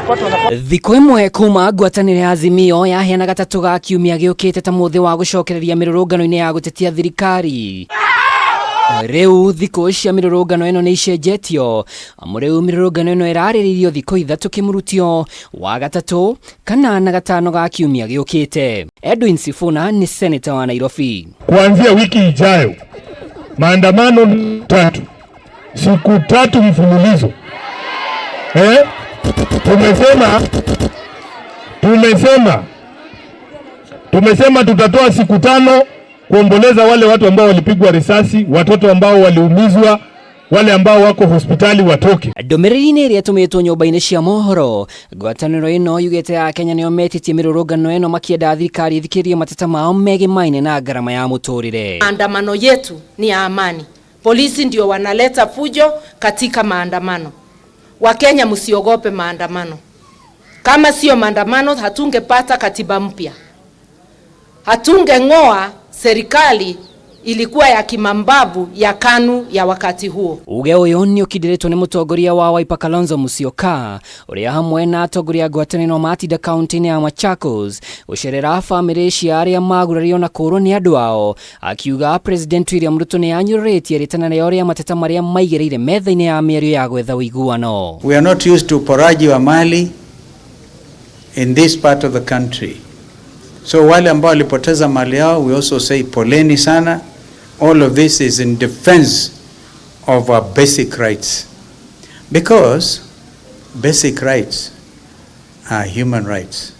Thikũ ĩmwe kuma ngwatanĩro ya Azimio yaheana gatatũ ga kiumia gĩũkĩte ta mũthĩ wa gũcokereria mĩrũrũngano-inĩ ya gũtetia thirikari. Rĩu thikũ cia mĩrũrũngano ĩno nĩ icenjetio amu rĩu mĩrũrũngano ĩno ĩrarĩrĩirio thikũ ithatũ kĩmurutio wa gatatũ kana na gatano ga kiumia gĩũkĩte. Edwin Sifuna nĩ seneta wa Nairobi. Kuanzia wiki ijayo maandamano tatu siku tatu mfululizo eh? Tumesema, tumesema, tumesema tutatoa siku 5 kuomboleza wale watu ambao walipigwa risasi, watoto ambao waliumizwa, wale ambao wako hospitali watoke. Ndũmĩrĩri-inĩ ĩrĩa ĩtũmĩtwo nyũmba-inĩ cia mohoro, ngwatanĩro ĩno yugĩte ya Kenya nĩo metĩtie mĩrũrũngano ĩno makĩenda thirikari ĩthikĩrĩrie mateta mao megimaine na ngarama ya mũtũrĩre. Maandamano yetu ni ya amani. Polisi ndio wanaleta fujo katika maandamano. Wakenya msiogope maandamano. Kama sio maandamano hatungepata katiba mpya. Hatungeng'oa serikali ilikuwa ya kimambavu ya KANU ya wakati huo. Uge uyu ni ukindiritwo ni mutongoria wa Wiper Kalonzo Musyoka uria hamwe na atongoria a ngwatanĩro matinda kaunti-inĩ ya Machakos gucerera bamĩrĩ cia arĩa magurario na kũrwo nĩ andũ ao, akiuga President William Ruto nĩ anyũrũrĩtie rĩtana rĩao rĩa mateta marĩa maigĩrĩire metha-inĩ ya mĩario ya gwetha ũiguano. We are not used to uporaji wa mali in this part of the country. So wale ambao walipoteza mali yao, we also say poleni sana. All of this is in defense of our basic rights. Because basic rights are human rights.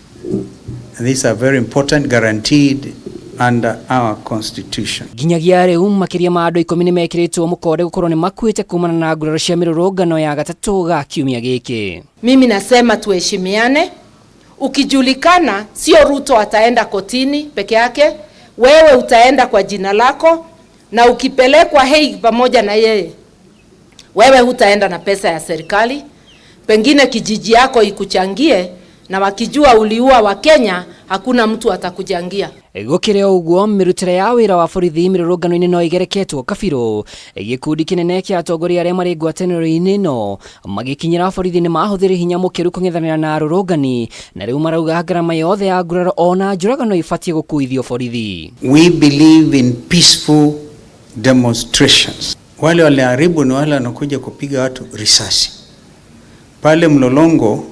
And these are very important, guaranteed under our constitution. Nginyagia rĩu makĩria ma andũ 10 nĩ mekĩrĩtwo mũkonde gũkorwo nĩ makuĩte kumana na nguraro cia mĩrũrũngano ya gatatũ ga kiumia gĩkĩ. Mimi nasema tuheshimiane. Ukijulikana sio Ruto ataenda kotini peke yake, wewe utaenda kwa jina lako, na ukipelekwa Hague pamoja na yeye, wewe hutaenda na pesa ya serikali. Pengine kijiji yako ikuchangie, na wakijua uliua wa Kenya hakuna mtu atakuchangia. Gũkĩrĩ o ũguo, mĩrutĩre ya wĩra wa borithi mĩrũrũngano-inĩ no ĩgereketwo kabirũ. Gĩkundi kĩnene kĩa atongoria arĩa marĩ ngwatanĩro-inĩ ĩno magĩkinyĩra borithi nĩ mahũthĩrire hinya mũkĩru kũng'ethanĩra na arũrũngani, na rĩu marauga ngarama yothe ya nguraro ona njũragano ibatiĩ gũkuithio borithi. We believe in peaceful demonstrations. Wale waliharibu ni wale wanakuja kupiga watu risasi. Pale Mlolongo,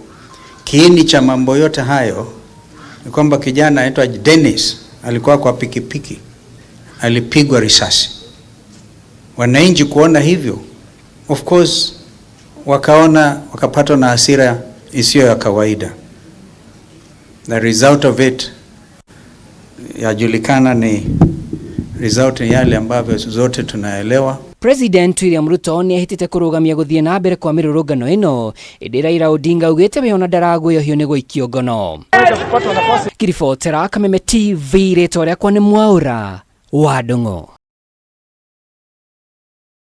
kiini cha mambo yote hayo ni kwamba kijana anaitwa Dennis alikuwa kwa pikipiki, alipigwa risasi. Wananchi kuona hivyo, of course, wakaona, wakapatwa na hasira isiyo ya kawaida. The result of it yajulikana, ni result ni yale ambavyo zote tunaelewa. President William Ruto nĩ ehĩtĩte kũrũgamia gũthiĩ na mbere kwa mĩrũrũngano ĩno, ĩndĩ Raila Odinga augĩte we ona ndaragũĩohio nĩ gũikio ngono. Ngiribotera Kameme TV, rĩtwa rĩakwa nĩ Mwaũra wa Ndung'u.